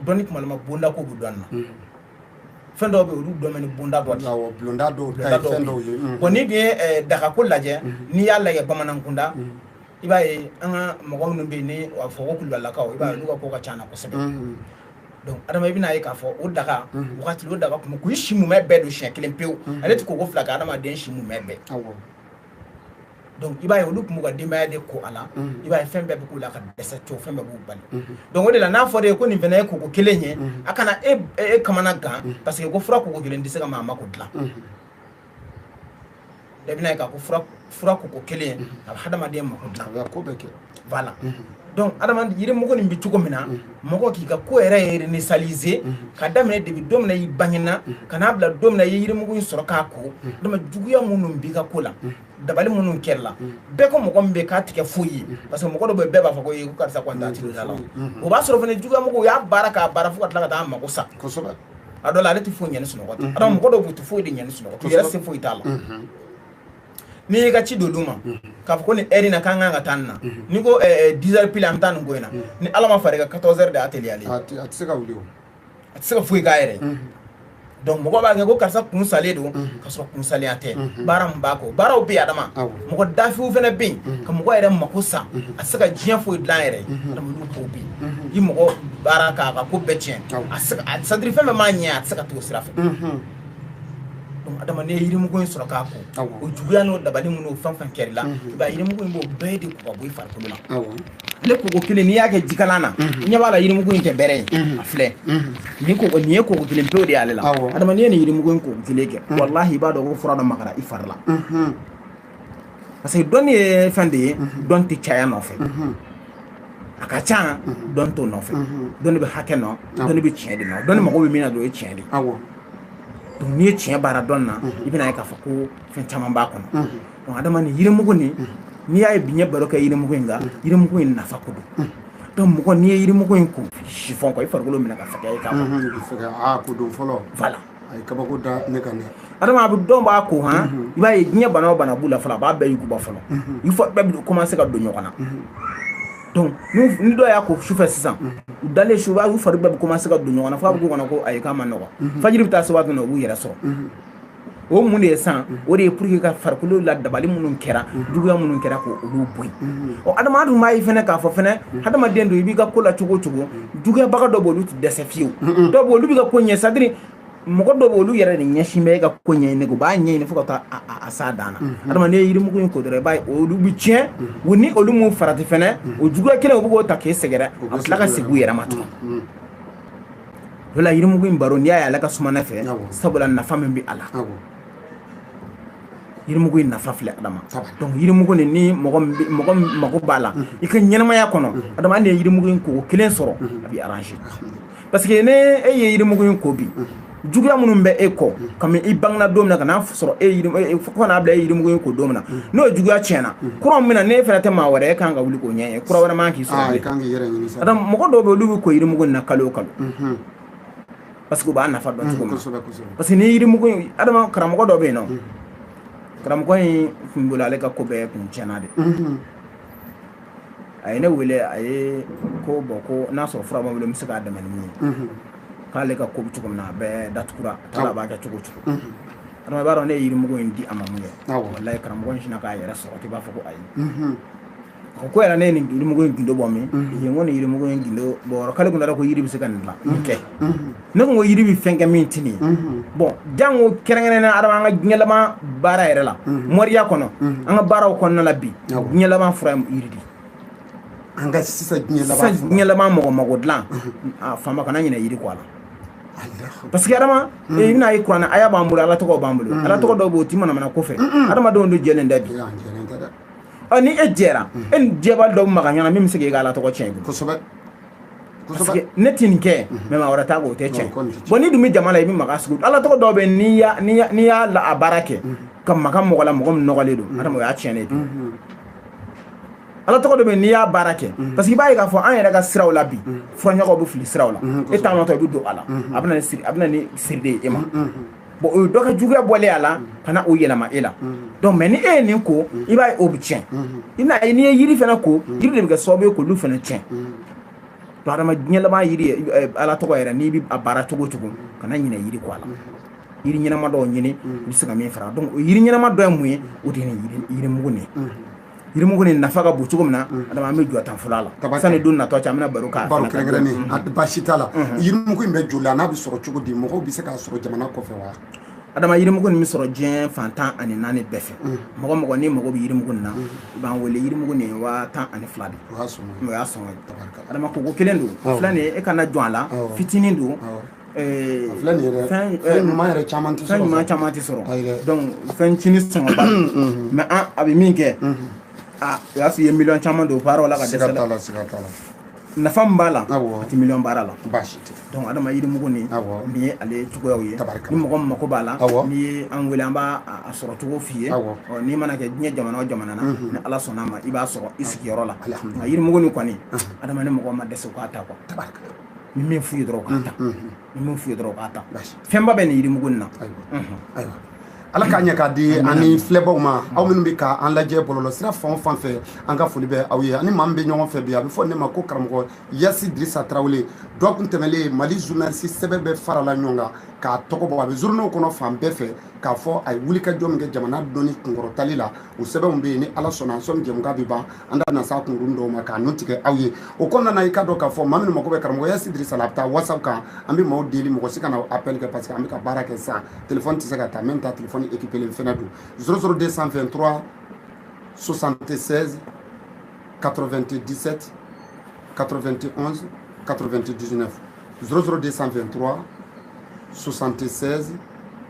Dɔnni kumalama bonda ko bɛ dɔnni na. Fɛn dɔw bɛ olu dɔn ni bonda dɔ de. Awɔ, bulonda dɔw ta ye fɛn dɔw ye. Bon, n'i dun ye dagako lajɛ, n'i y'a lajɛ bamanan kunda, i b'a ye an ka mɔgɔ minnu bɛ yen ni a fɔ ko kulubalilakaw, i b'a ye olu ka ko ka ca na kosɛbɛ. Donc adama, i bɛna ye k'a fɔ o daga wagati, o daga kun k'u si mumɛ bɛɛ don siɲɛ kelen pewu, ale tɛ koko fila kɛ adamaden si mumɛ bɛɛ. Donc i b'a ye olu tun b'u ka denbaya de ko a la. I b'a ye fɛn bɛɛ bɛ k'u la ka dɛsɛ co, fɛn bɛɛ b'u bali. Donc o de la, n'a fɔra e ye ko nin fana ye koko kelen ye, a kana e kamana gan, parce que ko fura koko kelen tɛ se ka maa mako dilan. I bɛna ye k'a ko fura koko kelen a bɛ hadamaden mako dilan. A bɛ ko bɛɛ kɛ. Voilà. Donc adamaden, yirimugu nin bɛ cogo min na, mɔgɔ k'i ka ko yɛrɛ réinitialiser ka daminɛ depuis don min na i bangena ka n'a bila don min na i ye yirimugu in sɔrɔ k'a ko. Adama, juguya minnu b'i ka ko la, dabali minnu kɛra la, bɛɛ ko mɔgɔ min bɛ k'a tigɛ foyi ye, parce que mɔgɔ dɔ bɛ yen, bɛɛ b'a fɔ ko ee, ko karisa kɔni t'a tigi da la. O b'a sɔrɔ fana juguya mɔgɔw y'a baara k'a baara fo ka tila ka taa mako sa. A dɔ la, ale tɛ foyi ɲɛ ni sunɔgɔ tɛ. Adama, mɔgɔ dɔw b'u tɛ foyi de ɲɛ ni sunɔgɔ tɛ, u yɛrɛ se foyi t'a la. N'i y'i ka ci don olu ma k'a fɔ ko nin heure in na k'an kan ka taa nin na, n'i ko 10 heures pile an bɛ taa nin ko in na, ni Ala ma far'i kan, 14 heures de y'a teliyalen. A tɛ se ka wuli o. A tɛ se ka foyi k'a yɛrɛ ye. Donc mɔgɔ b'a kɛ ko karisa kun salen don, ka sɔrɔ kun salenya tɛ. Baara min b'a kɔ, baaraw bɛ yen. Adama, mɔgɔ dafiw fana bɛ yen ka mɔgɔ yɛrɛ mako sa, a tɛ se ka diɲɛ foyi dilan yɛrɛ ye. Adama, olu kow bɛ yen, i mɔgɔ baara k'a ka ko bɛɛ tiɲɛ, a tɛ se ka, c'est à dire fɛn bɛɛ m'a ɲɛ, a tɛ se ka t'o sira fɛ. Donc adama, n'i ye yirimugu in sɔrɔ k'a ko, o juguya n'o dabali minnu fɛn fɛn kɛr'i la, i b'a ye yirimugu in b'o bɛɛ de ko ka bɔ i farikolo la. Ale koko kelen, n'i y'a kɛ jikalan na, i ɲɛ b'a la, yirimugu in tɛ bɛrɛ ye. A filɛ nin koko nin ye, koko kelen pewu de y'ale la. Adama, n'i ye nin yirimugu in koko kelen kɛ, walahi, i b'a dɔn ko fura dɔ magara i fari la, parce que dɔnni ye fɛn de ye, dɔn tɛ caya nɔfɛ. A ka ca, dɔn t'o nɔfɛ. Dɔnni bɛ hakɛ nɔ, dɔnni bɛ tiɲɛ de nɔ. Dɔnni mago bɛ min na dɔrɔn, o ye tiɲɛ de ye. Donc n'i ye tiɲɛ baara dɔn na, i bɛna ye k'a fɔ ko fɛn caman b'a kɔnɔ. Donc adama, nin yirimugu nin, n'i y'a ye bi n ye baro kɛ yirimugu in kan, yirimugu in nafa ko don. Donc mɔgɔ, n'i ye yirimugu in ko chiffon kɔ, i farikolo minɛ ka fɛgɛya i kan. Aa, ko don fɔlɔ. Voilà. A ye kabako da ne kan dɛ. Adama, a bɛ dɔn b'a ko han, i b'a ye diɲɛ bana o bana b'u la fɔlɔ, a b'a bɛɛ yuguba fɔlɔ, il faut bɛɛ bɛ commencer ka don ɲɔgɔn na. Donc ni dɔw y'a ko sufɛ sisan, u dalen su, u b'a u fari bɛɛ bɛ commencer ka don ɲɔgɔn na, fo a bɛ k'u kɔnɔ ko ayi, k'a ma nɔgɔn. Fajiri bɛ taa se waati min na, u b'u yɛrɛ sɔrɔ. O mun de ye san? O de ye pour que ka farikolo la dabali minnu kɛra, juguya minnu kɛra, k'olu bɔ yen. Ɔ adama, dun b'a ye fɛnɛ k'a fɔ fɛnɛ, hadamaden don, i b'i ka ko la cogo o cogo, juguyabaga dɔ bɛ, olu tɛ dɛsɛ fiyewu. Dɔw bɛ, olu b'i ka ko ɲɛ, c'est à dire mɔgɔ dɔw bɛ, olu yɛrɛ de ɲɛsin bɛ e ka ko ɲɛɲini, u b'a ɲɛɲini fo ka taa a s'a dan na. Adama, n'i ye yirimugu in ko dɔrɔn, i b'a ye olu bɛ tiɲɛ. O ni olu mun farati fɛnɛ, o juguya kelen, u bɛ k'o ta k'e sɛgɛrɛ, a bɛ tila ka segin u yɛrɛ ma tugun. O la, yirimugu in baro, n'i y'a ye ale ka suma ne fɛ, sabula nafa min bɛ a la, yirimugu in nafa filɛ. Adama, donc yirimugu nin, ni mɔgɔ min mago b'a la i ka ɲɛnamaya kɔnɔ, adama, hali ni ye yirimugu in koko kelen sɔrɔ, a b'i arranger, parce que ne e ye yirimugu in ko bi, juguya minnu bɛ e kɔ kami i bangena don min na ka n'a sɔrɔ e yiri fo ka n'a bila e yirimugu in ko don min na, n'o juguya tiɲɛna, kura min na n'e fana tɛ maa wɛrɛ, e kan ka wuli k'o ɲɛɲini, kura wɛrɛ man k'i sɔrɔ bilen. Kan k'i yɛrɛ ɲini sa. Adama, mɔgɔ dɔw bɛ yen, olu bɛ ko yirimugu in na kalo o kalo, parce que u b'a nafa dɔn cogo min na. Parce que ni yirimugu in, adama, karamɔgɔ dɔ bɛ yen nɔ, karamɔgɔ in kun bolo, ale ka ko bɛɛ kun tiɲɛna de. A ye ne wele, a ye ko bɔn, ko n'a sɔrɔ fura b'an bolo, n bɛ se k'a dɛmɛ ni min ye, k'ale ka ko bɛ cogo min na, a bɛɛ datugura, a taara a b'a kɛ cogo o cogo. Adama, i b'a dɔn ne ye yirimugu in di a ma mun kɛ? Walayi, karamɔgɔ in sinna k'a yɛrɛ sɔrɔ k'i b'a fɔ ko ayi. A ko yɛrɛ ne ye nin yirimugu in gindo bɔ min yen, ko nin yirimugu in gindo bɔ yɔrɔ, k'ale kun taara ko yiri bɛ se ka nin dilan nin kɛ. Ne ko yiri bɛ fɛn kɛ min tɛ nin ye. Bɔn, jango kɛrɛnkɛrɛnnenya, adama, an ka diɲɛ laban baara yɛrɛ la, moriya kɔnɔ, an ka baaraw kɔnɔna la bi, diɲɛ laban fura ye yiri de. An ka sisan diɲɛ laban. Sisan diɲɛ laban mɔgɔ mago dilan, a faama kana ɲinɛ yiri kɔ a la, parce que adama, i bɛna ye kuranɛ aya b'an bolo, ala tɔgɔ b'an bolo, ala tɔgɔ dɔw bɛ yen, o ti manamana ko fɛ. Adamadenw dun jɛlen tɛ bi. Ɔ ni e jɛra, e ni jɛbali dɔ bɛ maga ɲɔgɔn na min bɛ se k'e ka ala tɔgɔ tiɲɛ i bolo. Parce que ne ti nin kɛ, mais maa wɛrɛ t'a kɛ, o tɛ tiɲɛ. Bon, n'i dun bɛ jama la, i bɛ maga sugu ala tɔgɔ dɔw bɛ yen, n'i y'a la a baara kɛ ka maga mɔgɔ la, mɔgɔ min nɔgɔlen don, adama, o y'a tiɲɛnen ye. Ala tɔgɔ dɔ bɛ yen, n'i y'a baara kɛ, parce que i b'a ye k'a fɔ an yɛrɛ ka siraw la bi, furaɲagaw bɛ fili siraw la, e taamatɔ i bɛ don a la, a bɛ na ni siri, a bɛ na ni siri de ye e ma. Bon, o ye dɔ ka juguya bɔlen a la ka na o yɛlɛma e la. Donc mais ni e ye nin ko, i b'a ye o bɛ tiɲɛ. I n'a ye n'i ye yiri fana ko, yiri de bɛ kɛ sababu ye k'olu fana tiɲɛ. Donc adama diɲɛ laban yiri ala tɔgɔ yɛrɛ n'i bɛ a baara cogo o cogo kana ɲinɛ yiri kɔ a la. Yiri ɲɛnama dɔw ɲini i bɛ se ka min fara. Donc o yiri ɲɛnama dɔ ye mun ye? O de ye nin yirimugu nin ye. Yirimugu nin nafa ka bon cogo min na, adama an bɛ jɔ tan fɔlɔ a la sani don natɔ cɛ an bɛna baro k'a baro kɛrɛnkɛrɛnnen. A baasi t'a la. Yirimugu in bɛ joli la, n'a bɛ sɔrɔ cogo di? Mɔgɔw bɛ se k'a sɔrɔ jamana kɔfɛ wa? Adama yirimugu nin bɛ sɔrɔ diɲɛ fan 14 bɛɛ fɛ. Mɔgɔ mɔgɔ n'i mago bɛ yirimugu nin na, i b'an wele. Yirimugu nin ye 12,000 de ye. O y'a sɔngɔ ye. Adama koko kelen don, filɛ nin ye, e kana jɔn a la, fitinin don. Filɛ nin ye dɛ, fɛn ɲuman yɛrɛ caman tɛ sɔrɔ. Fɛn ɲuman caman tɛ sɔrɔ. Donc fɛn cinin sɔngɔba, mais an a bɛ min kɛ, a o y'a sɔrɔ i ye miliyɔn caman don baaraw la ka dɛsɛ. Siga t'a la, siga t'a la. Nafa min b'a la, a tɛ miliyɔn baara la. Baasi tɛ. Donc adama yirimugu nin, nin ye ale cogoyaw ye. Ni mɔgɔ min mako b'a la, n'i ye an wele, an b'a a sɔrɔ cogo f'i ye. N'i mana kɛ diɲɛ jamana o jamana na, ni ala sɔnna a ma, i b'a sɔrɔ i sigiyɔrɔ la. Nka yirimugu nin kɔni, adama ni mɔgɔ ma dɛsɛ u k'a ta quoi. Ni min f'u ye dɔrɔn u k'a ta. Ni min f'u ye dɔrɔn u k'a ta. Fɛnba bɛ nin yirimugu nin na. Ayiwa, ala k'a ɲɛ k'a di ani filɛbaw ma, aw minnu bɛ k'an lajɛ bɔlɔlɔsira fan o fan fɛ, an ka foli bɛ aw ye. Ani maa min bɛ ɲɔgɔn fɛ bi, a bɛ fɔ ne ma ko karamɔgɔ Yasi Dirisa Tarawele. Dɔgɔkun tɛmɛlen, Mali journaliste sɛbɛn bɛɛ farala ɲɔgɔn kan k'a tɔgɔ bɔ, a bɛ journaux kɔnɔ fan bɛɛ fɛ, k'a fɔ a ye wulikajɔ min kɛ jamana dɔnni kunkɔrɔtali la. O sɛbɛnw bɛ yen. Ni ala sɔnna, sɔnni jɛmukan bɛ ban, an da bɛna s'a kunkurun dɔw ma k'a nun tigɛ aw ye. O kɔnɔna na, i ka dɔn k'a fɔ maa minnu mako bɛ karamɔgɔ Yasi Dirisa la, a bɛ taa WhatsApp kan. An bɛ maaw deli, mɔgɔ si kana appel kɛ parce que an bɛ ka baara kɛ sisan, téléphone tɛ se ka ta. Même ta téléphone équipé len fɛnɛ don. 00223 76 97 91 99, 00223 76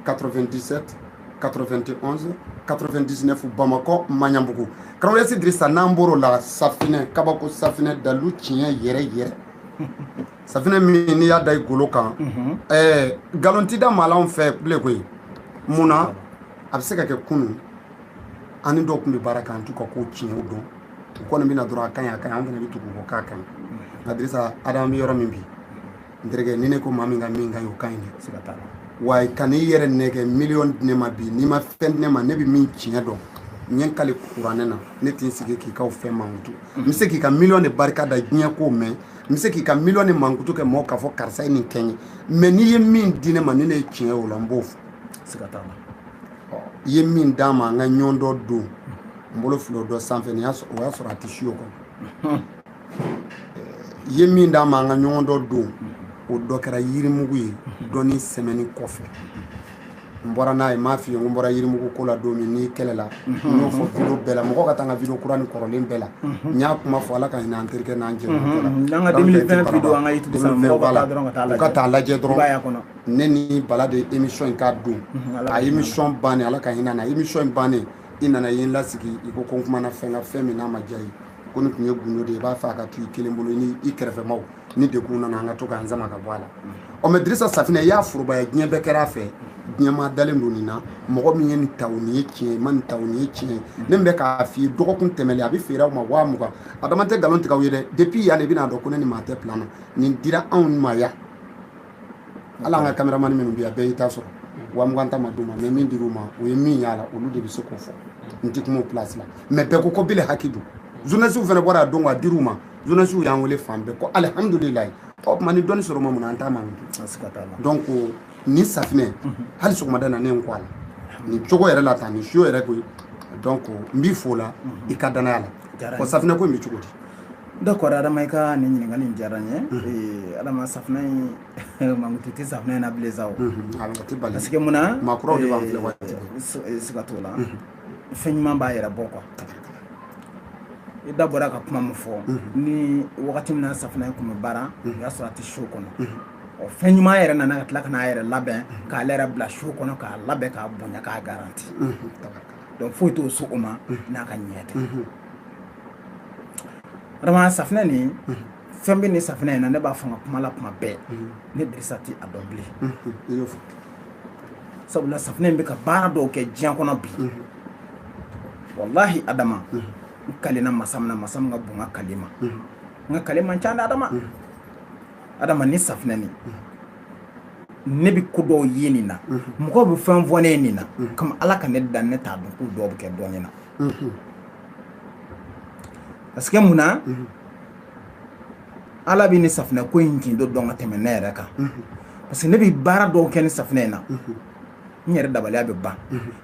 97 91 99, Bamakɔ Maɲanbugu. Karamɔgɔ Yasi Dirisa, n'an bɔr'o la, safinɛ kabako, safinɛ dalu tiɲɛ yɛrɛ yɛrɛ, safinɛ min n'i y'a da i golo kan, nkalon ti da maa la anw fɛ bilen koyi. Mun na? A bɛ se ka kɛ kunun an ni dɔw tun bɛ baara kɛ, an t'u ka ko tiɲɛw dɔn, u kɔni bɛ na dɔrɔn a ka ɲi, a ka ɲi, an fana bɛ tugu u kɔ k'a ka ɲi. Nka Dirisa, Adama bɛ yɔrɔ min bi, n terikɛ, ni ne ko maa min ka min ka ɲi, o ka ɲi dɛ. Siga t'a la. Wa kan'i yɛrɛ nɛgɛ miliyɔn di ne ma bi, n'i ma fɛn di ne ma, ne bɛ min tiɲɛ dɔn, n ye n kali kuranɛ na, ne tɛ n sigi k'i ka o fɛn mankutu. N bɛ se k'i ka miliyɔn de barika da diɲɛ ko mɛn, n bɛ se k'i ka miliyɔn de mankutu kɛ mɔgɔ k'a fɔ karisa ye nin kɛ n ye, mais n'i ye min di ne ma, ni ne ye tiɲɛ ye o la, n b'o fɔ. Siga t'a la. I ye min d'a ma, an ka ɲɔgɔn dɔ don, n bolo fili o dɔ sanfɛ, nin y'a sɔrɔ, o y'a sɔrɔ a tɛ si o kɔnɔ. I ye min d'a ma, an ka ɲɔgɔn dɔ don, o dɔ kɛra yirimugu ye dɔnni sɛmɛni kɔfɛ. N bɔra n'a ye, n m'a f'i ye, n ko n bɔra yirimugu ko la don min n'i kɛlɛla, n y'o fɔ vidéo bɛɛ la, mɔgɔ ka taa n ka vidéo kura ni kɔrɔlen bɛɛ la, n y'a kuma fɔ. Ala ka hinɛ an terikɛ n'an jɛɲɔgɔn la. N'an ka 2020 vidéo an ka YouTube sanfɛ, mɔgɔw ka taa dɔrɔn ka taa lajɛ. U ka taa lajɛ I b'a ye a dɔrɔn. Kɔnɔ. Ne ni Bala de ye émission in k'a don. A émission bannen, ala ka hinɛ na, émission in bannen, i nana i ye n lasigi, i ko ko n kumana fɛn kan, fɛn min n'a ma diya i ye, ko nin tun ye gundo de ye, i b'a fɛ a ka to i kelen bolo ni i kɛrɛfɛmaw, ni degun nana, an ka to k'an sama ka bɔ a la. Ɔ mais Dirisa, safinɛ i y'a forobaya, diɲɛ bɛɛ kɛra a fɛ, diɲɛ ma dalen don nin na. Mɔgɔ min ye nin ta, o nin ye tiɲɛ ye, ma nin ta, o nin ye tiɲɛ ye. Ne min bɛ k'a f'i ye, dɔgɔkun tɛmɛlen a bɛ feere aw ma 20,000. Adama tɛ nkalon tigɛ aw ye dɛ. Depuis yan de i bɛna dɔn ko ne ni maa tɛ plan na. Nin dira anw ma yan, hali an ka caméraman minnu bɛ yan, bɛɛ y'i ta sɔrɔ. 20,000 ta ma d'u ma, mais min dir'u ma, o ye min y'a la, olu de bɛ se k'o fɔ. N tɛ kuma o place la, mais bɛɛ ko ko bele haki don. Journaliste fana bɔra a don, a dir'u ma, journaliste y'an wele fan bɛɛ ko alihamudulilayi. Ɔ tuma ni dɔnni sɔrɔ ma mun na, an t'a mankutu. Siga t'a la. Donc nin safinɛ, hali sɔgɔmada na ne ye n kɔ a la nin cogo yɛrɛ la tan, nin su yɛrɛ koyi. Donc n b'i fo la i ka danaya la. Ɔ safinɛ ko in bɛ cogo di? D'accord, Adama, i ka nin ɲininkali in diyara n ye. Adama, safinɛ in, mankutu tɛ safinɛ in na bilen sa o. A tɛ bali. Parce que mun na? Maa kuraw de b'an filɛ waati bɛɛ. Siga t'o la. Fɛn ɲuman b'a yɛrɛ bɔ quoi. I da bɔra ka kuma min fɔ, ni wagati min na safinɛ in kun bɛ baara, o y'a sɔrɔ a tɛ so kɔnɔ. Ɔ fɛn ɲuman yɛrɛ nana ka tila ka n'a yɛrɛ labɛn, k'ale yɛrɛ bila so kɔnɔ, k'a labɛn, k'a bonya, k'a garanti. Donc foyi t'o so o ma n'a ka ɲɛ tɛ. Adama, safinɛ nin, fɛn bɛ nin safinɛ in na, ne b'a fɔ n ka kuma la kuma bɛɛ, ne Dirisa tɛ a dɔn bilen. I y'o fɔ. Sabula safinɛ in bɛ ka baara dɔw kɛ diɲɛ kɔnɔ bi. Walahi Adama, n kalenna masa min na, masa min ka bon n ka kale ma, n ka kale man ca dɛ. Adama, Adama, ni safinɛ nin, ne bɛ ko dɔw ye nin na, mɔgɔw bɛ fɛn fɔ ne ye nin na, komi ala ka ne dan, ne t'a dɔn ko dɔw bɛ kɛ dɔɔnin na. Parce que mun na? Ala bɛ ni safunɛ ko in gindo dɔn ka tɛmɛ ne yɛrɛ kan, parce que ne bɛ baara dɔw kɛ ni safunɛ in na, n yɛrɛ dabaliya bɛ ban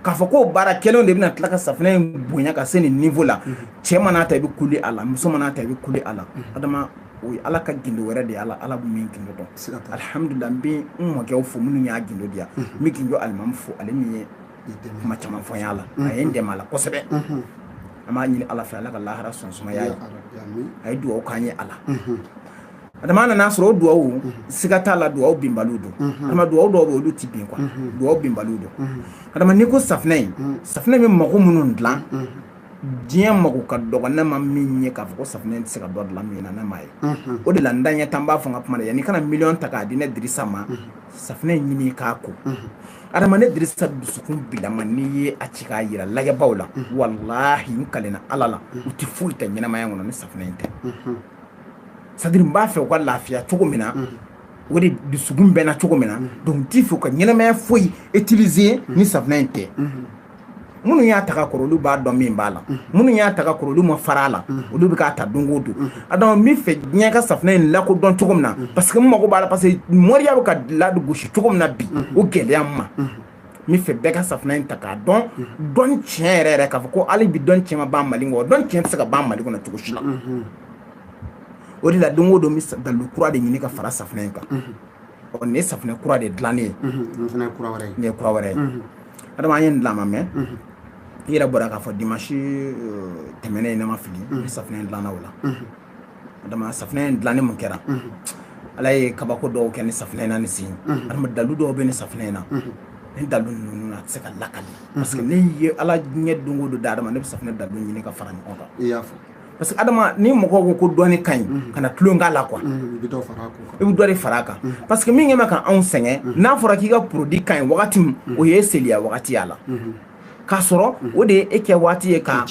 k'a fɔ ko baara kɛlenw de bɛna tila ka safunɛ in bonya ka se nin niveau la. Cɛ mana ta, i bɛ kule a la, muso mana ta, i bɛ kule a la. Adama, o ye Ala ka gindo wɛrɛ de ye. Ala bɛ min gindo dɔn. Alhamdulillah, n bɛ n mɔkɛw fo minnu y'a gindo di yan. N bɛ gindo alimami fo, ale min ye kuma caman fɔ n ye a la, a ye n dɛmɛ a la kosɛbɛ. An b'a ɲini Ala fɛ, Ala ka lahara sɔn sumaya ye. A ye dugawu k'an ye a la. Adama, nana sɔrɔ o duwawu, siga t'a la, duwawu binbaliw don. Adama, duwawu dɔw bɛ, olu ti bin quoi, duwawu binbaliw don. Adama, n'i ko safunɛ in, safunɛ bɛ mago minnu dilan, diɲɛ mago ka dɔgɔ ne ma min ye k'a fɔ ko safunɛ tɛ se ka dɔ dilan min na, ne m'a ye. O de la n daɲɛ tan b'a fɔ n ka kuma la, yanni i kana miliyɔn ta k'a di ne Dirisa ma, safunɛ ɲini k'a ko. Adama, ne Dirisa dusukun bilama, n'i ye a ci k'a yira lajɛbaw la, walahi, n kalenna Ala la, u tɛ foyi ta ɲɛnamaya kɔnɔ ni safunɛ in tɛ. C'est à dire, n b'a fɛ u ka lafiya cogo min na, o de dusukun bɛ na cogo min na. Donc n t'i fɛ u ka ɲɛnamaya foyi utiliser ni safunɛ in tɛ. Minnu y'a ta ka kɔrɔ, olu b'a dɔn min b'a la. Minnu y'a ta ka kɔrɔ, olu ma fara a la, olu bɛ k'a ta don o don. Adama, n bɛ fɛ diɲɛ ka safunɛ in lakodɔn cogo min na, parce que n mago b'a la, parce que moriya bɛ ka lagosi cogo min na bi, o gɛlɛya n ma. N bɛ fɛ bɛɛ ka safunɛ in ta k'a dɔn, dɔn tiɲɛ yɛrɛ yɛrɛ, k'a fɔ ko hali bi dɔn tiɲɛ ma ban Mali kɔnɔ, dɔn tiɲɛ tɛ se ka ban Mali kɔnɔ cogo si la. O de la, don o don, n bɛ dalu kura de ɲini ka fara safunɛ in kan. Ɔ, nin ye safunɛ kura de dilannen ye. Nin fana ye kura wɛrɛ ye. Nin ye kura wɛrɛ ye. Adama, an ye nin dilan, ma mɛn. I yɛrɛ bɔra k'a fɔ dimanche tɛmɛnen, ne ma fili, ni safunɛ in dilanna o la. Adama, safunɛ in dilanni mun kɛra, Ala ye kabako dɔw kɛ ni safunɛ in na ni sen. Adama, dalu dɔw bɛ ni safunɛ in na, ni dalu ninnu a tɛ se ka lakali, parce que ne ye Ala ɲɛ don o don da. Adama, ne bɛ safunɛ dalu ɲini ka fara ɲɔgɔn kan. I y'a fɔ. Parce que Adama, ni mɔgɔw ko ko dɔnni ka ɲi, kana tulon k'a la quoi. I bɛ dɔ fara a ko kan. I bɛ dɔ de fara a kan, parce que min kɛ bɛ ka anw sɛgɛn, n'a fɔra k'i ka produit ka ɲi wagati min, o ye seliya wagati y'a la, k'a sɔrɔ o de ye e kɛ waati ye ka a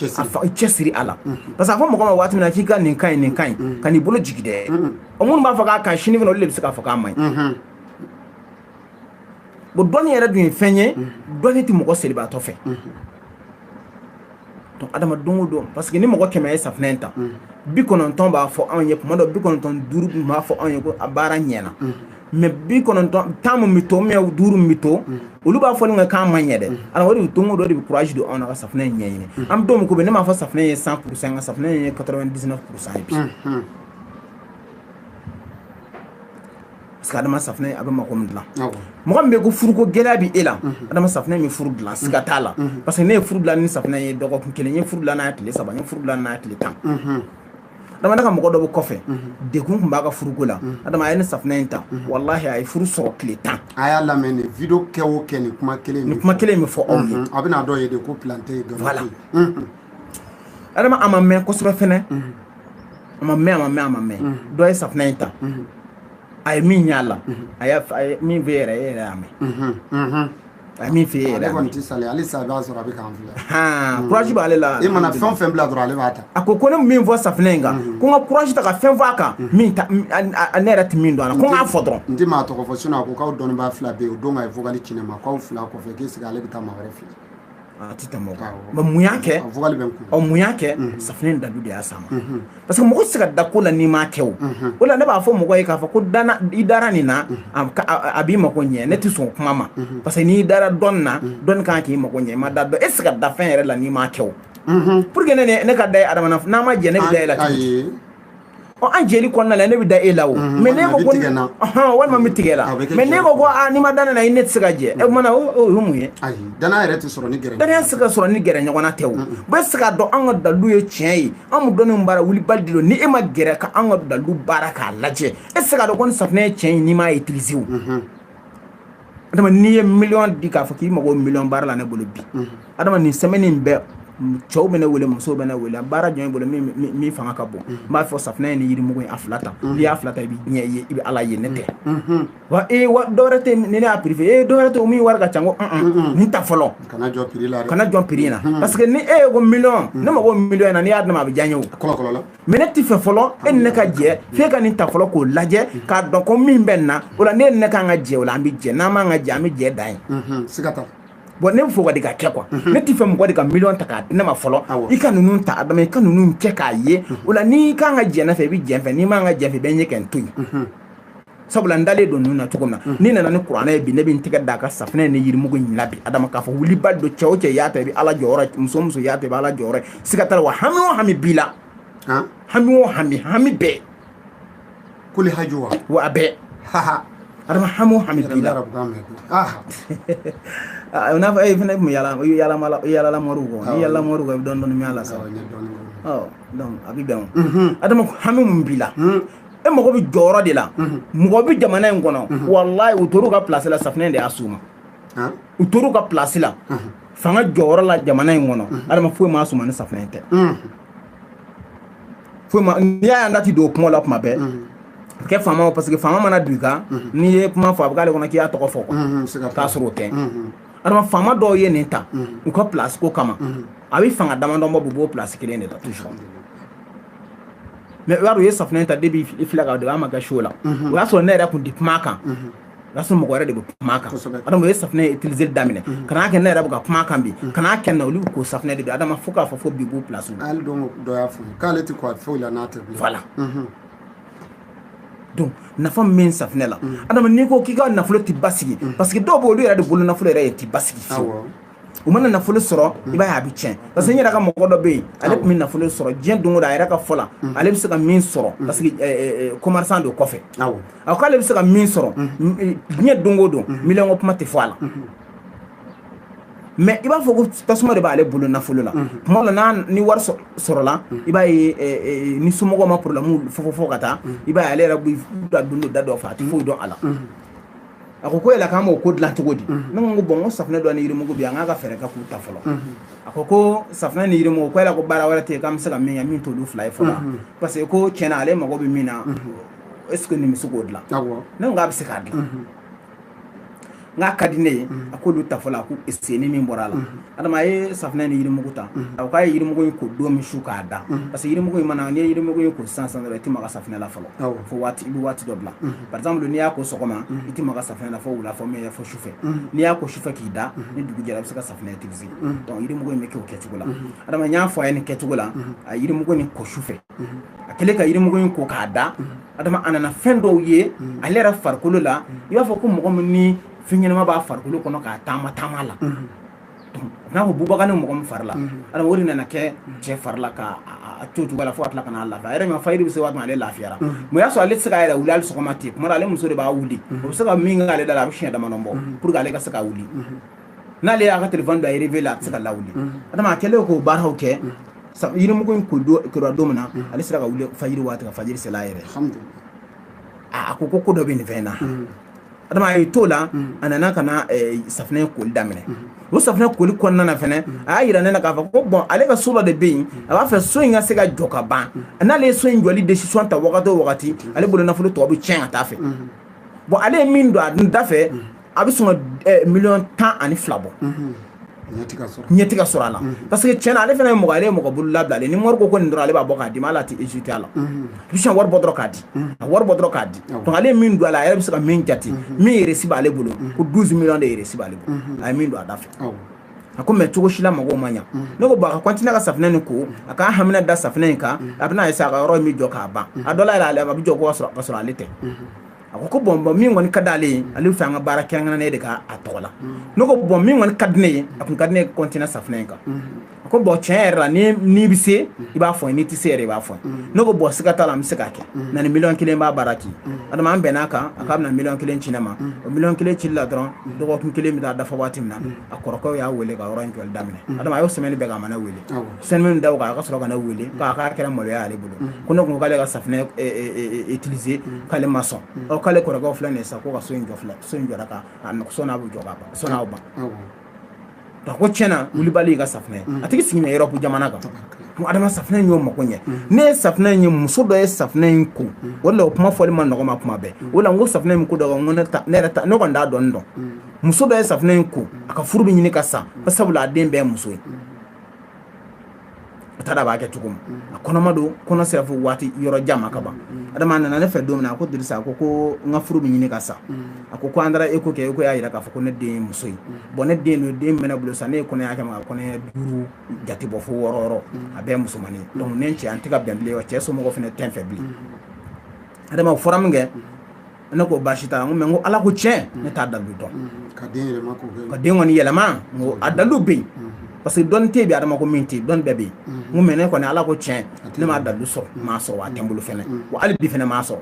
cɛsiri a la. Parce que a fɔ mɔgɔ ma waati min na k'i ka nin ka ɲi, nin ka ɲi, ka n'i bolo jigi dɛ. O minnu b'a fɔ k'a ka ɲi sini fana, olu de bɛ se k'a fɔ k'a man ɲi. Bon, dɔnni yɛrɛ dun ye fɛn ye, dɔnni tɛ mɔgɔ selibaatɔ fɛ. Donc Adama, don o don, parce que ni mɔgɔ 100 ye safunɛ in ta, 90 b'a fɔ anw ye kuma dɔ, 95 b'a fɔ anw ye ko a baara ɲɛna. Mais 90, 10 min bɛ to, mais 5 min bɛ to, olu b'a fɔ ne k'a ma ɲɛ dɛ. Alors o de bɛ don o don, o de bɛ courage don anw na ka safunɛ in ɲɛɲini. An bɛ don min ko bi, ne m'a fɔ safunɛ ye 100%, nka safunɛ in ye 99% ye bi. Parce que Adama, safunɛ a bɛ mako min dilan, mɔgɔ min bɛ ko furuko gɛlɛya bɛ e la, Adama, safunɛ min furu dilan, siga t'a la. Parce que ne ye furu dilan ni safunɛ ye dɔgɔkun kelen, n ye furu dilan n'a ye tile 3, n ye furu dilan n'a ye tile 10. Adama, ne ka mɔgɔ dɔ bɛ kɔfɛ, degun tun b'a ka furuko la. Adama, a ye ne safunɛ in ta, walahi, a ye furu sɔrɔ tile 10. A y'a lamɛn, nin video kɛ o kɛ, nin kuma kelen. Nin kuma kelen bɛ fɔ aw ye. A bɛna dɔw ye de ko plan tɛ yen. Voilà. Adama, a ma mɛn kosɛbɛ fɛnɛ, a ma mɛn, a ma mɛn, a ma mɛn, dɔ ye safunɛ in ta, a ye min y'a la, a ye min f'e yɛrɛ, e yɛrɛ y'a mɛn, a ye min f'e yɛrɛ y'a mɛn. Ale kɔni tɛ sale, hali sa i b'a sɔrɔ a bɛ k'an filɛ. Courage b'ale la. E mana fɛn o fɛn bila dɔrɔn, ale b'a ta. A ko ko ne min fɔ safunɛ in kan, ko n ka courage ta ka fɛn fɔ a kan min ta, ne yɛrɛ tɛ min dɔn a la, ko n k'a fɔ dɔrɔn. N tɛ maa tɔgɔ fɔ, sinon a ko k'aw dɔnnibaa fila bɛ yen, o don ka ye vocal ci ne ma, k'aw fila kɔfɛ k'e sigi ale bɛ taa maa wɛrɛ fɛ yen. A ti tɛmɛ o kan. Mais mun y'a kɛ? Ɔ, mun y'a kɛ? Safunɛ in dalu de y'a s'a ma. Parce que mɔgɔ tɛ se ka da ko la n'i m'a kɛ. O o la, ne b'a fɔ mɔgɔ ye k'a fɔ ko dana, i dara nin na, a b'i mako ɲɛ, ne tɛ sɔn o kuma ma. Parce que n'i dara dɔnni na, dɔnni kan k'i mako ɲɛ. I ma da dɔn, e tɛ se ka da fɛn yɛrɛ la n'i m'a kɛ. O pour que ne ka da ye Adama na, n'an ma jɛ, ne bɛ da e la cogo di? Ɔ, an jɛli kɔnɔna la, ne bɛ da e la o. Mais ne ko ko walima n bɛ tigɛ la. Mais ne ko ko aa, n'i ma da ne la, i ne tɛ se ka jɛ. E kumana, o ye mun ye? Ayi, danaya yɛrɛ tɛ sɔrɔ ni gɛrɛ. Danaya tɛ se ka sɔrɔ ni gɛrɛ ɲɔgɔn na tɛ o. Bɛɛ tɛ se k'a dɔn an ka dalu ye tiɲɛ ye. An bɛ dɔnni baara wulibali de don. Ni e ma gɛrɛ ka an ka dalu baara k'a lajɛ, e tɛ se k'a dɔn ko ni safunɛ ye tiɲɛ ye n'i m'a utiliser o. Adama, n'i ye miliyɔn di k'a fɔ k'i mago miliyɔn baara la ne bolo bi, Adama, nin semaine in bɛɛ, cɛw bɛ ne wele, musow bɛ ne wele, baara jɔn bolo min fanga ka bon, n b'a fɔ safunɛ ni yirimugu in, a fila ta. N'i y'a fila ta, i bɛ diɲɛ ye, i bɛ Ala ye, ne tɛ wa ee wa dɔwɛrɛ tɛ ni ne y'a prix fɛ ee dɔwɛrɛ tɛ, o min wari ka ca, n ko nin ta fɔlɔ. Kana jɔ prix la dɛ. Kana jɔ prix in na, parce que ni e ye ko miliyɔn, ne mago miliyɔn na, n'i y'a di ne ma, a bɛ diya n ye o. Mais ne ti fɛ fɔlɔ e ni ne ka jɛ f'e ka nin ta fɔlɔ k'o lajɛ k'a dɔn ko min bɛ nin na. O la, ne ni ne kan ka jɛ, o la an bɛ jɛ, n'an m'an ka jɛ, an bɛ jɛ dan ye. Siga t'a la. Bon, ne bɛ fɛ o de ka kɛ quoi. Ne t'i fɛ mɔgɔ de ka miliyɔn ta k'a di ne ma fɔlɔ. I ka ninnu ta, Adama, i ka ninnu kɛ k'a ye o la. N'i kan ka jɛn ne fɛ, i bɛ jɛn fɛ. N'i man ka jɛn fɛ, i bɛ n ye kɛ n to yen, sabula n dalen don ninnu na cogo min na. N'i nana ni kuranɛ ye bi, ne bɛ n tɛgɛ d'a ka safinɛ ni yirimugu in la bi, Adama, k'a fɔ wulibali don. Cɛ o cɛ y'a ta, i bɛ Ala jɔyɔrɔ ye. Muso o muso y'a ta, i bɛ Ala jɔyɔrɔ ye. Siga t'a la. Wa hami o hami b'i la, hami o hami, hami bɛɛ. Kuli haju wa? Wa a bɛɛ, Adama, hami o hami b'i la. O n'a fɔ e fana tun bɛ yala yala yalala moriw kɔ. N'i yalala moriw kɔ, i bɛ dɔɔnin dɔɔnin mɛn a la sa. Ɔ, donc a bɛ bɛn o. Adama, hami mun b'i la, e mago bɛ jɔyɔrɔ de la. Mɔgɔ bɛ jamana in kɔnɔ, walayi, u tor'u ka place la, safinɛ de y'a s'u ma. U tor'u ka place la, fanga jɔyɔrɔ la jamana in kɔnɔ, Adama, foyi ma s'u ma ni safinɛ tɛ. Foyi ma. N'i y'a ye an da ti don o kuma la kuma bɛɛ, a bɛ kɛ faama, parce que faama mana don i kan, n'i ye kuma fɔ, a bɛ k'ale kɔnɔ k'i y'a tɔgɔ fɔ quoi, k'a sɔrɔ o tɛ. Adama, faama dɔw ye nin ta u ka place ko kama, a bɛ fanga damadɔ bɔ, u b'o place kelen de la toujours. Mais i b'a dɔn, u ye safunɛ ta depuis i filɛ ka, depuis an ma kɛ show la, o y'a sɔrɔ ne yɛrɛ kun tɛ kuma a kan, o y'a sɔrɔ mɔgɔ wɛrɛ de bɛ kuma a kan. Adama, u ye safunɛ utiliser daminɛ ka n'a kɛ ne yɛrɛ bɛ ka kuma a kan bi, ka n'a kɛ na, olu bɛ ko safunɛ de don. Adama, fo k'a fɔ fo bi, b'u place la. Hali don dɔ y'a fɔ k'ale tɛ ko a foyi la n'a tɛ bilen. Voilà. Donc nafa min bɛ safunɛ la, Adama, n'i ko k'i ka nafolo tɛ basigi, parce que dɔw bɛ olu yɛrɛ de bolo nafolo yɛrɛ ye tɛ basigi fiyewu. U mana nafolo sɔrɔ, i b'a ye a bɛ tiɲɛ, parce que n yɛrɛ ka mɔgɔ dɔ bɛ yen, ale tun bɛ nafolo sɔrɔ diɲɛ don o don. A yɛrɛ ka fɔ la, ale bɛ se ka min sɔrɔ, parce que commerçant don kɔfɛ, a ko ale bɛ se ka min sɔrɔ diɲɛ don o don, miliyɔn ko kuma tɛ fɔ a la. Mais i b'a fɔ ko tasuma de b'ale bolo nafolo la. Tuma dɔ la, n'a ni wari sɔrɔla, i b'a ye ni somɔgɔw ma problème fɔ fɔ ka taa, i b'a ye ale yɛrɛ bɛ don da dɔ fɛ, a tɛ foyi dɔn a la. A ko ko yala k'an b'o ko dilan cogo di? Ne ko bon, n ko safunɛ dɔ ni yirimugu bɛ yen, an k'a ka fɛɛrɛ kɛ k'u ta fɔlɔ. A ko ko safunɛ ni yirimugu, ko yala ko baara wɛrɛ tɛ yen k'an bɛ se ka min kɛ min t'olu fila ye fɔlɔ? Parce que ko tiɲɛna, ale mago bɛ min na, est ce que nin bɛ se k'o dilan? Ne ko k'a bɛ se k'a dilan, n k'a ka di ne ye. A k'olu ta fɔlɔ, a ko essayer ni min bɔra a la. Adama, a ye safunɛ ni yirimugu ta. A ko k'a ye yirimugu in ko don min su k'a da, parce que yirimugu in mana, n'i ye yirimugu in ko sisan sisan dɔrɔn, i tɛ maga safunɛ la fɔlɔ fo waati, i bɛ waati dɔ bila. Par exemple, n'i y'a ko sɔgɔma, i tɛ maga safunɛ la fo wula fɛ, mais fo sufɛ. N'i y'a ko sufɛ k'i da, ni dugu jɛra, i bɛ se ka safunɛ utiliser. Donc yirimugu in bɛ kɛ o kɛcogo la. Adama, n y'a fɔ a ye nin kɛcogo la. A ye yirimugu in ko sufɛ. A kɛlen ka yirimugu in ko k'a da, Adama, a nana fɛn dɔw ye ale yɛrɛ farikolo la, i b'a fɔ ko mɔgɔ min ni fɛn ɲɛnama b'a farikolo kɔnɔ k'a taama taama la, n'a ko bubaga ni mɔgɔ min fari la. Adama, o de nana kɛ cɛ fari la ka a to cogoya la fo ka tila ka n'a lafiya. A yɛrɛ ma fajiri bɛ se waati min, ale lafiyara. Mais o y'a sɔrɔ ale tɛ se k'a yɛrɛ wuli hali sɔgɔma ten. Kuma dɔ, ale muso de b'a wuli. O bɛ se ka min k'ale da la, a bɛ siɲɛ damadɔ bɔ pour que ale ka se ka wuli. N'ale y'a ka téléphone bila réveil la, a tɛ se ka lawuli. Adama, a kɛlen k'o baaraw kɛ, yirimugu in ko don min na, ale sera ka wuli fajiri waati ka fajiri sela a yɛrɛ. A ko ko ko dɔ bɛ nin fɛn in na. Adama, a y'i t'o la, a nana ka na safunɛ koli daminɛ. O safunɛ koli kɔnɔna na fɛnɛ, a y'a yira ne na k'a fɔ ko bon, ale ka so dɔ de bɛ yen, a b'a fɛ so in ka se ka jɔ ka ban. N'ale ye so in jɔli décision ta wagati o wagati, ale bolo nafolo tɔ bɛ tiɲɛ ka taa fɛ. Bon, ale ye min don a da fɛ, a bɛ sɔn ka 12 miliyɔn bɔ. Ɲɛ tɛ ka sɔrɔ a la, parce que tiɲɛna, ale fana ye mɔgɔ, ale ye mɔgɔ bolo labilalen. Ni mori ko ko nin dɔrɔn, ale b'a bɔ k'a di ma, hali a tɛ hésiter a la. A bɛ sɔn wari bɔ dɔrɔn k'a di, a wari bɔ dɔrɔn k'a di. Donc ale ye min don a la, a yɛrɛ bɛ se ka min jate, min reçu b'ale bolo, ko 12 millions de reçu b'ale bolo, a ye min don a da fɛ. A ko mais cogo si la mɔgɔw ma ɲa. Ne ko bon, a ka continuer ka safunɛ nin ko, a k'a hamina da safunɛ in kan, a bɛna essayer a ka yɔrɔ in bɛ jɔ k'a ban. A dɔ la yɛrɛ, a bɛ jɔ ko ka sɔrɔ ale tɛ. A ko ko bon, min kɔni ka d'ale ye, ale bɛ fɛ an ka baara kɛrɛnkɛrɛnnen de k'a tɔgɔ la. Ne ko bon, min kɔni ka di ne ye, a kun ka di ne ye continuer safunɛ in kan. A ko bon, tiɲɛ yɛrɛ la, n'i bɛ se, i b'a fɔ n ye, n'i tɛ se yɛrɛ, i b'a fɔ n ye. Ne ko bon, siga t'a la, an bɛ se k'a kɛ na ni 1 miliyɔn b'a baara k'i. Adama, an bɛnn'a kan, a k'a bɛna 1 miliyɔn ci ne ma. O 1 miliyɔn cili la dɔrɔn, dɔgɔkun kelen bɛ taa dafa waati min na, a kɔrɔkɛw y'a wele ka yɔrɔ in jɔli daminɛ. Adama, a y'o semaine bɛɛ kɛ, a ma ne wele. Semaine min da o kan, a ka sɔrɔ ka ne wele k'a kɛra maloya y'ale bolo, ko ne kun ko k'ale ka safunɛ utiliser, k'ale ma sɔn. Ɔ, k'ale kɔrɔkɛw filɛ nin ye sa, ko ka so in jɔ filɛ, so in jɔra ka a sɔn'a bɛ jɔ ka ban, sɔn'a bɛ ban. A ko tiɲɛna, wulibali ka safunɛ, a tigi sigilen bɛ Europe jamana kan. Ko Adama, safunɛ in y'o mako ɲɛ. Ne ye safunɛ in ye, muso dɔ ye safunɛ in ko, o de la o kuma fɔli ma nɔgɔ ma kuma bɛɛ. O la n ko safunɛ in ko dɔ kan, n ko ne ta, ne yɛrɛ ta, ne kɔni t'a dɔn dɔn. Muso dɔ ye safunɛ in ko, a ka furu bɛ ɲini ka sa, sabula a den bɛɛ ye muso ye. A taara a b'a kɛ cogo min, a kɔnɔma don, kɔnɔ sera fo waati yɔrɔ jan ma ka ban. Adama nana ne fɛ don min na, a ko Dirisa, a ko ko n ka furu bɛ ɲini ka sa. A ko ko an taara eko kɛ, eko y'a jira k'a fɔ ko ne den ye muso ye. Bon, ne den don, den bɛ ne bolo sa, ne ye kɔnɔya kɛ ma kɔnɔya 5 jate bɔ fo 6, a bɛɛ ye musomannin ye. Donc ne cɛ an tɛ ka bɛn bilen, wa cɛ somɔgɔw fana tɛ n fɛ bilen. Adama o fɔra min kɛ, ne ko baasi t'a la, n ko mais n ko Ala ko tiɲɛ, ne t'a dalu dɔn. Ka den yɛlɛma k'o kɛ. Ka den kɔni yɛlɛma, n ko a dalu bɛ yen. Parce que dɔnni tɛ yen bi, Adama ko min tɛ yen, dɔnni bɛɛ bɛ yen. N ko mais ne kɔni Ala ko tiɲɛ, ne m'a dalu sɔrɔ, n m'a sɔrɔ, wa a tɛ n bolo fɛnɛ, wa hali bi fɛnɛ m'a sɔrɔ.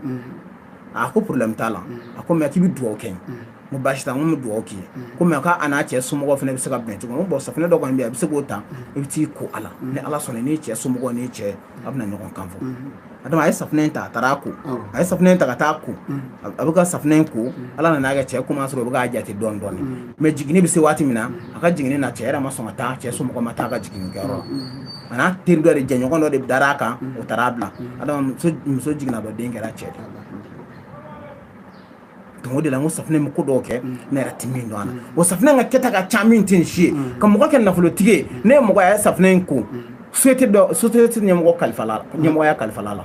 A ko problème t'a la, a ko mais k'i bɛ dugawu kɛ n ye. N ko baasi t'a, n ko n bɛ dugawu k'i ye. Ko mais k'a n'a cɛ somɔgɔw fɛnɛ bɛ se ka bɛn cogo min. N ko bon, safunɛ dɔ kɔni bɛ yen, a bɛ se k'o ta, i bɛ t'i ko a la. Ni Ala sɔnna, n'i cɛ somɔgɔw n'i cɛ, a bɛna ɲɔgɔn kan fɔ. Adama a ye safunɛ in ta, a taara a ko. A ye safunɛ in ta ka taa ko. A bɛ ka safunɛ in ko, Ala nana kɛ cɛ commence o bɛ k'a jate dɔɔni dɔɔni. Mais jiginni bɛ se waati min na, a ka jiginni na, cɛ yɛrɛ ma sɔn ka taa, cɛ somɔgɔw ma taa a ka jiginni kɛyɔrɔ la. A n'a teri dɔ de, jɛɲɔgɔn dɔ de dara a kan, o taara a bila. Adama muso jiginna dɔrɔn, den kɛra cɛ de. Donc o de la n ko safunɛ bɛ ko dɔw kɛ, ne yɛrɛ tɛ min dɔn a la. O safunɛ ka kɛta ka ca min tɛ nin si ye. Ka mɔgɔ kɛ nafolotigi ye, ne ye mɔgɔ ye a ye safunɛ in ko. Société dɔ, société ɲɛmɔgɔ kalifa la, ɲɛmɔgɔya kalifa la.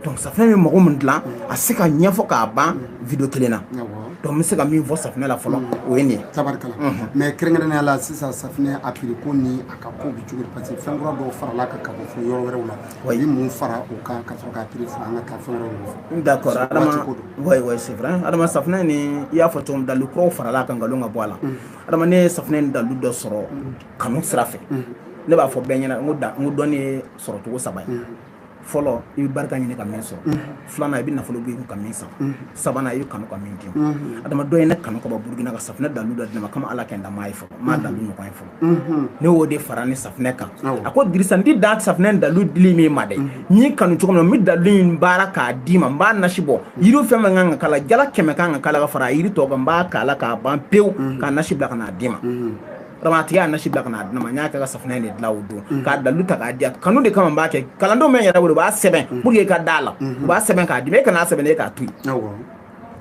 Donc safunɛ bɛ mɔgɔ min dilan, a se ka ɲɛfɔ k'a ban vidéo kelen na. Donc n bɛ se ka min fɔ safunɛ la fɔlɔ, o ye nin ye. Tabarikala. Mais kɛrɛnkɛrɛnnenya la sisan, safunɛ a prix ko ni a ka ko bɛ cogo di? Parce que fɛn kura dɔw farala kan ka bɔ fo yɔrɔ wɛrɛw la. I bɛ mun fara o kan ka sɔrɔ k'a prix fɔ, an ka taa fɛn wɛrɛw nɔfɛ? D'accord, Adama, oui oui, c'est vrai. Adama, safunɛ ni i y'a fɔ cogo min, dalu kuraw farala kan, nkalon ka bɔ a la. Adama, ne ye safunɛ ni dalu dɔ sɔrɔ kanu sira fɛ. Ne b'a fɔ bɛɛ ɲɛna, n ko da, n ko dɔnni ye sɔrɔ cogo 3 ye. Fɔlɔ, i bɛ barika ɲini ka min sɔrɔ. Filanan, i bɛ nafolo bɔ i kun ka min san. Sabanan, i bɛ kanu ka min d'i ma. Adama, dɔ ye ne kanu ka bɔ Burukina ka safunɛ dalu dɔ di ne ma, komi Ala kɛ n da m'a ye fɔlɔ, n m'a dalu ɲɔgɔn ye fɔlɔ. Ne y'o de fara ni safunɛ kan. A ko Dirisa, n ti dan safunɛ dalu dili min ma dɛ, n y'i kanu cogo min na, n bɛ dalu in baara k'a d'i ma, n b'a nasi bɔ. Yiri fɛn fɛn kan ka k'a la, jala 100 kan ka k'a la ka fara a yiri tɔ kan, n b'a k'a la k'a ban pewu, k'a nasi bila ka n'a d'i ma. Adama, a tigi y'a nasi bila ka n'a di ne ma, n y'a kɛ ka safunɛ in de dilan o don, k'a dalu ta k'a di yan. Kanu de kama n b'a kɛ. Kalandenw bɛ n yɛrɛ bolo, u b'a sɛbɛn pour que i ka da la. U b'a sɛbɛn k'a di, e kana sɛbɛn, e k'a to yen.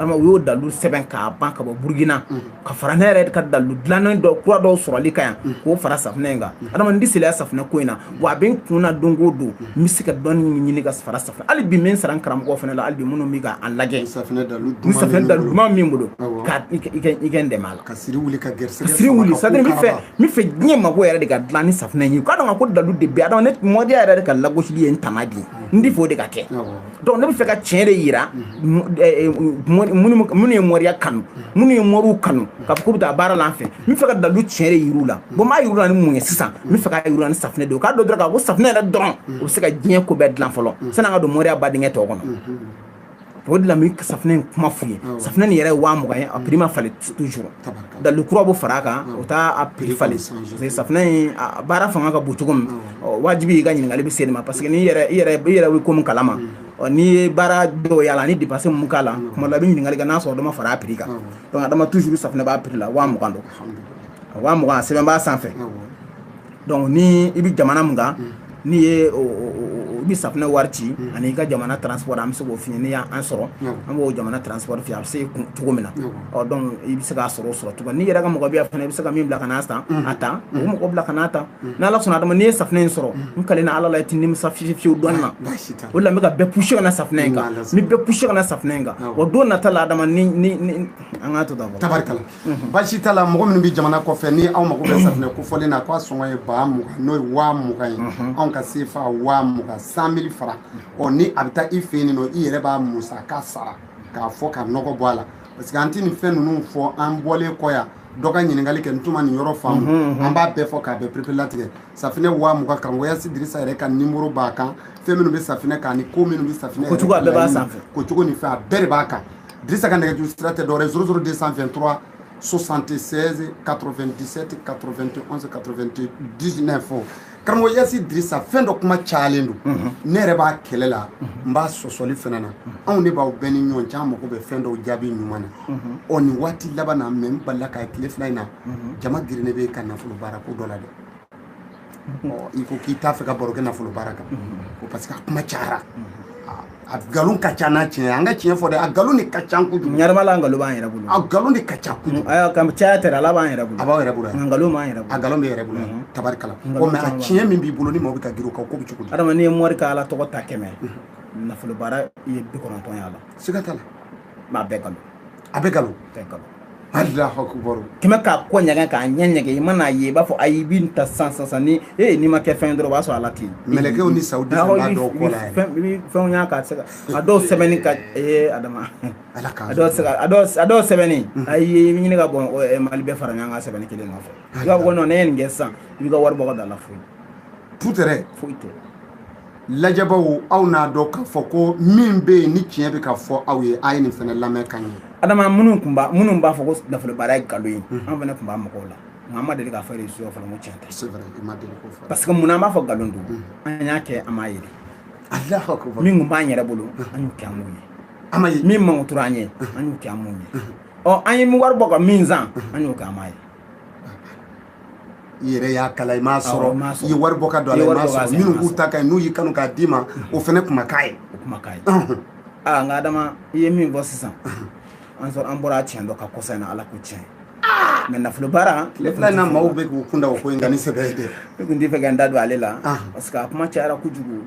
Adama, u y'o dalu sɛbɛn k'a ban ka bɔ Burukina, ka fara ne yɛrɛ ka dalu dilannen dɔ kura dɔw sɔrɔli kan yan, k'o fara safunɛ in kan. Adama, n tɛ seliya safunɛ ko in na, wa a bɛ n kun na don o don, n bɛ se ka dɔnni min ɲini ka fara safunɛ. Hali bi n bɛ n sara n karamɔgɔ fana la, hali bi minnu bɛ k'an lajɛ. Ni safunɛ dalu Ni safunɛ dalu duman min bolo, ka i kɛ n dɛmɛ a la. Ka siri wuli ka gɛrɛsɛgɛ. Ka siri wuli, c'est à dire n bɛ fɛ diɲɛ mako yɛrɛ de ka dilan ni safunɛ in ye. K'a dɔn ko dalu de bɛ Adama, ne mɔdiya yɛrɛ de ka lagosili ye n tana de ye. N tɛ fɛ o de ka kɛ. Donc ne bɛ fɛ ka tiɲɛ de yira minnu ye moriya kanu, minnu ye moriw kanu, k'a fɔ k'u bɛ taa baara la an fɛ. N bɛ fɛ ka dalu tiɲɛ de yir'u la. Bon, n b'a yir'u la ni mun ye sisan? N bɛ fɛ k'a yir'u la ni safunɛ de ye. U k'a dɔn dɔrɔn k'a fɔ safunɛ yɛrɛ dɔrɔn, o bɛ se ka diɲɛ ko bɛɛ dilan fɔlɔ, sanni an ka don moriya badenkɛ tɔ kɔnɔ. O de la n bɛ safunɛ in kuma f'u ye. Safunɛ nin yɛrɛ ye 20,000 ye, a prix ma falen toujours. Dalu kura bɛ fara a kan, o t'a a prix falen. Parce que safunɛ in a baara fanga ka bon cogo min, wajibi i ka ɲininkali bɛ se nin ma, parce que n'i yɛrɛ i yɛrɛ i yɛrɛ bɛ ko min kalama, n'i ye baara dɔw y'a la ni dépense mun k'a la, kuma dɔ la i bɛ ɲininkali kɛ n'a sɔrɔ dɔ ma fara a prix kan. Donc Adama, toujours safunɛ b'a prix la, 20,000 don. 20,000, a sɛbɛn b'a sanfɛ. Donc ni i bɛ jamana mun kan, n'i ye i bɛ safunɛ wari ci ani i ka jamana transport, an bɛ se k'o f'i ye. N'i y'an sɔrɔ, an b'o jamana transport f'i ye, a bɛ se cogo min na. Ɔ donc i bɛ se k'a sɔrɔ o sɔrɔ cogo. N'i yɛrɛ ka mɔgɔ bɛ yan fana, i bɛ se ka min bila ka n'a san, a ta, o mɔgɔ bila ka n'a ta. N'Ala sɔnna, Adama, n'i ye safunɛ in sɔrɔ, n kalenna Ala la, i tɛ nimisa fiyewu fiyewu dɔɔni na. O de la n bɛ ka bɛɛ pousser ka na safunɛ in kan. N bɛ bɛɛ pousser ka na safunɛ in kan. Wa don nata la, Adama, ni an k'a to tan. Tabarikala, baasi t'a la. Mɔgɔ minnu bɛ jamana kɔfɛ, ni aw mago bɛ safunɛ kofɔlen na, k'a sɔngɔ ye 20,000, n'o ye 20,000 ye, anw ka CFA 20,000, 100 000 francs. Ɔ ni a bɛ taa i fɛ yen nɔ, i yɛrɛ b'a musaka sara k'a fɔ ka nɔgɔ bɔ a la, parce que an tɛ nin fɛn ninnu fɔ an bɔlen kɔ yan. Dɔ ka ɲininkali kɛ, n tun ma nin yɔrɔ faamu, an b'a bɛɛ fɔ k'a bɛɛ pereperelatigɛ. Safunɛ 20,000, karamɔgɔ Yasi Dirisa yɛrɛ ka nimoro b'a kan, fɛn minnu bɛ safunɛ kan ani ko minnu bɛ safunɛ yɛrɛ kocogo, a bɛɛ b'a sanfɛ, kocogo ni fɛn a bɛɛ de b'a kan. Dirisa ka nɛgɛjuru sira tɛ dɔwɛrɛ ye 00 223 76 97 91 99. Karamɔgɔ Yasi Dirisa, fɛn dɔ kuma cayalen don, ne yɛrɛ b'a kɛlɛ la, n b'a sɔsɔli fɛnɛ na. Anw de b'aw bɛɛ ni ɲɔgɔn cɛ, an mago bɛ fɛn dɔw jaabi ɲuman na. Ɔ nin waati laban na, mɛ n balila k'a tile 2 in na, jama girinnen bɛ ka nafolo baara ko dɔ la dɛ. Ɔ i ko k'i t'a fɛ ka baro kɛ nafolo baara kan ko parce que a kuma cayara. A nkalon ka ca n'a tiɲɛ ye, an ka tiɲɛ fɔ dɛ, a nkalon de ka ca kojugu. Ɲarama la, nkalon b'an yɛrɛ bolo. A nkalon de ka ca kojugu. Ayiwa, ka caya tɛ, ala b'an yɛrɛ bolo. A b'aw yɛrɛ bolo. Nka nkalon b'an yɛrɛ A bolo. nkalon bɛ yɛrɛ bolo, tabarikala. Nkalon O mais a caman b'a. Tiɲɛ min b'i bolo ni maaw bɛ ka girin o kan, ko bɛ cogo di? Adama, n'i ye mɔri ka ala tɔgɔ ta 100, nafolo baara ye 90 y'a la. Siga t'a la. Mais a bɛɛ nkalon. A bɛ nkalon. Bɛɛ nkalon. Alahu akubaru. Kɛmɛ k'a kɔ ɲɛgɛn, k'a ɲɛ ɲɛgɛn, i mana ye, i b'a fɔ ayi, i bɛ nin ta sisan sisan, ni ee n'i ma kɛ fɛn ye dɔrɔn, o b'a sɔrɔ ala tɛ yen. Mɛlɛkɛw ni saw Awɔ, fɛn b'a i dɔw kɔ la yɛrɛ. Fɛn i bɛ fɛnw y'a ka se ka a dɔw sɛbɛnni ka Adama. Ala k'an A dɔw se ka a dɔw sɛbɛnni, ayi, i bɛ ɲini ka bɔn Mali bɛɛ fara ɲɔgɔn kan sɛbɛnni kelen nɔfɛ. I b'a fɔ ko non, ne ye nin kɛ sisan, i b'i ka wari bɔ ka don a la, foyi. Putere. Foyi tɛ. Lajɛbaw, aw n'a dɔn k'a fɔ ko min bɛ yen ni tiɲɛ bɛ ka fɔ aw ye, a ye nin fɛnɛ lamɛn ka ɲɛ. Adama, minnu b'a fɔ ko nafolo baara ye nkalon ye, an fana tun b'a mɔgɔw la, nka an ma deli k'a fɔ réseau fɔlɔ ko tiɲɛ tɛ. C'est vrai, i ma deli k'o fɔ. Parce que munna an b'a fɔ nkalon don? An y'a kɛ, an m'a ye de. Alahu akubaru. Min tun b'an yɛrɛ bolo, an y'o kɛ, an m'o ye. A ma ye. Min manko tora an ye, an y'o kɛ, an m'o ye. Ɔ, an ye wari bɔ ka min san, an y'o kɛ, an m'a ye. I yɛrɛ y'a kala, i m'a Awɔ, sɔrɔ. n m'a sɔrɔ. I ye wari bɔ ka don a I la, ye i wari m'a bɔ k'a sɔrɔ. san, i Minnu m'a k'u sɔrɔ. ta ka ɲi, n'u y'i kanu k'a d'i ma, o fɛnɛ kun ma k'a ye. O kuma k'a ye. Aa, nka Adama, i ye min fɔ sisan, an sɔrɔ an bɔra a tiɲɛ dɔ ka kɔsa in na, Ala ko tiɲɛ, mais nafolo baara. Tile fila in na, maaw bɛ k'u kun da o ko in kan ni sɛbɛ ye dɛ. Ne tun tɛ fɛ ka n da don ale la Ah. parce que a kuma cayara kojugu.